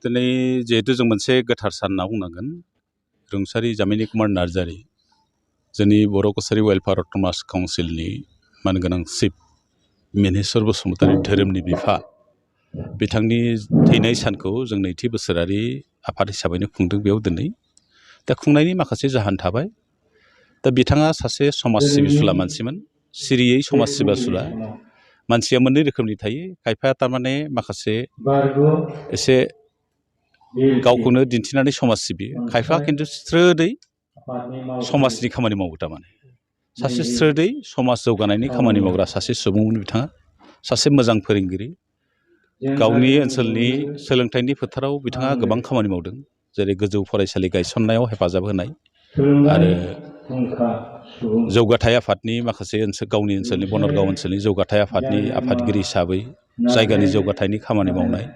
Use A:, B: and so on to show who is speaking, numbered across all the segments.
A: दिनै जिहेतु जों मोनसे गोथार सान होनना बुंनांगोन रुंसारि जामिनि कुमार नार्जारि जोंनि बर' कसारि वेलफेयार अट'नमास काउन्सिलनि मानगोनां चिफ मिनेस्वर बसुमतारि धोरोमनि बिफा बिथांनि थैनाय सानखौ जों नैथि बोसोरारि आफाद हिसाबैनो खुंदों बेयाव दिनै दा खुंनायनि माखासे जाहोन थाबाय दा बिथाङा सासे समाज सिबिसुला मानसिमोन सिरियै समाज सिबिसुला मानसिया मोननै रोखोमनि थायो खायफाया थारमाने माखासे एसे गावखौनो दिन्थिनानै समाज सिबियो खायफा खिन्थु स्रोदै समाजनि खामानि मावो थारमाने सासे स्रोदै समाज जौगानायनि खामानि मावग्रा सासे सुबुंमोन बिथाङा सासे मोजां फोरोंगिरि गावनि ओनसोलनि सोलोंथाइनि फोथाराव बिथाङा गोबां खामानि मावदों जेरै गोजौ फरायसालि गायसननायाव हेफाजाब होनाय आरो जौगाथाय आफादनि माखासे गावनि ओनसोलनि बनरग ओनसोलनि जौगाथाय आफादनि आफादगिरि हिसाबै जायगानि जौगाथायनि खामानि मावनाय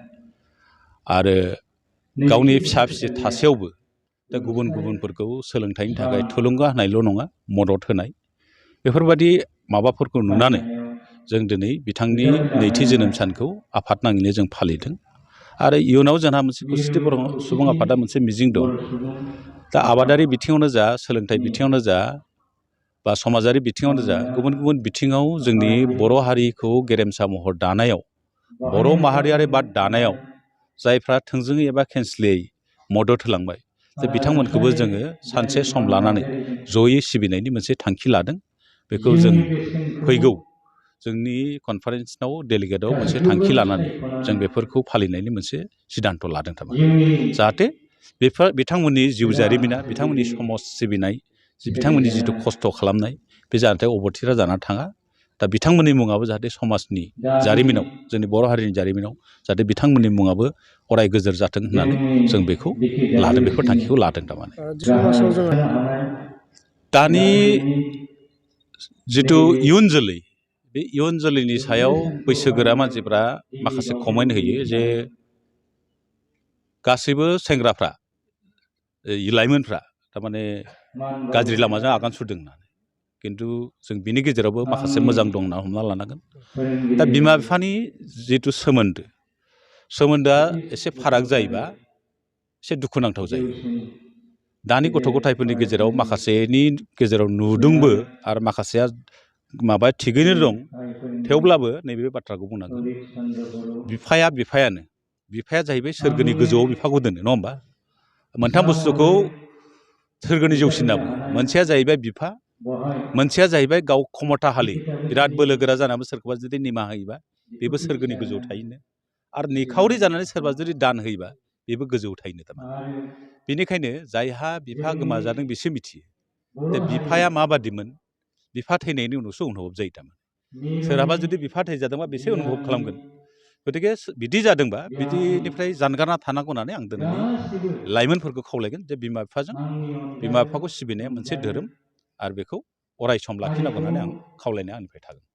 A: आरो गावनि फिसा फिसौ थासेयावबो दा गुबुन गुबुनफोरखौ सोलोंथाइनि थाखाय थुलुंगा होनायल' नङा मदद होनाय बेफोरबायदि माबाफोरखौ नुनानै जों दिनै बिथांनि नैथि जोनोम सानखौ आफाद नाङैनो जों फालिदों आरो इयुनाव जोंहा मोनसे खौसेथि बर' सुबुं आफादा मोनसे मिजिं दं दा आबादारि बिथिङावनो जा सोलोंथाइ बिथिङावनो जा बा समाजारि बिथिङावनो जा गुबुन गुबुन बिथिङाव जोंनि बर' हारिखौ गेरेमसा महर दानायाव बर' माहारियारि बाद दानायाव जायफ्रा थोंजोङै एबा खेंस्लियै मदद होलांबाय दा बिथांमोनखौबो जोङो सानसे सम लानानै जयै सिबिनायनि मोनसे थांखि लादों बेखौ जों फैगौ जोंनि कनफारेन्सआव डेलिगेटआव मोनसे थांखि लानानै जों बेफोरखौ फालिनायनि मोनसे सिद्धान्त लादों थारमाने जाहाथे बेफोर बिथांमोननि जिउ जारिमिना बिथांमोननि समाज सिबिनाय बिथांमोननि जिथु खस्थ' खालामनाय बे जाहाथे अबथिरा जानानै थाङा दा बिथांमोननि मुङाबो जाहाथे समाजनि जारिमिनाव जोंनि बर' हारिनि जारिमिनाव जाहाथे बिथांमोननि मुङाबो अराय गोजोर जाथों होननानै जों बेखौ लादों बेफोर थांखिखौ लादों थारमाने दानि जिथु इयुन जोलै बे इयुन जोलैनि सायाव बैसोगोरा मानसिफ्रा माखासे कमेन्ट होयो जे गासैबो सेंग्राफ्रा लाइमोनफ्रा थारमाने गाज्रि लामाजों आगान सुरदों होननानै खिन्थु जों बिनि गेजेरावबो माखासे मोजां दं होनना हमना लानांगोन दा बिमा बिफानि जिथु सोमोन्दोआ एसे फाराग जायोबा एसे दुखुनांथाव जायो दानि गथ' गथायफोरनि गेजेराव माखासेनि गेजेराव नुदोंबो आरो माखासेया माबा थिगैनो दं थेवब्लाबो नैबे बाथ्राखौ बुंनांगोन बिफाया जाहैबाय सोरगोनि गोजौआव बिफाखौ दोनो नङा होमबा मोनथाम बुस्थुखौ सोरगोनि जौसिन होनना बुङो मोनसेया जाहैबाय बिफा मोनसेया जाहैबाय गाव खमथाहालि बिराद बोलो गोरा जानानैबो सोरखौबा जुदि निमाहा होयोबा बेबो सोरगोनि गोजौआव थायोनो आरो निखावरि जानानै सोरबा जुदि दान होयोबा बेबो गोजौआव थायोनो थारमाने बेनिखायनो जायहा बिफा गोमाजादों बिसो मिथियो दा बिफाया माबादिमोन बिफा थैनायनि उनावसो अनुभब जायो थारमाने सोरहाबा जुदि बिफा थैजादोंबा बेसे अनुभब खालामगोन गतिके बिदि जादोंबा बिदिनिफ्राय जानगारना थानांगौ होननानै आं दिनै लाइमोनफोरखौ खावलायगोन जे बिमा बिफाखौ सिबिनाया मोनसे धोरोम आरो बेखौ अराय सम लाखिनांगौ होननानै आं खावलायनाया आंनिफ्राय थागोन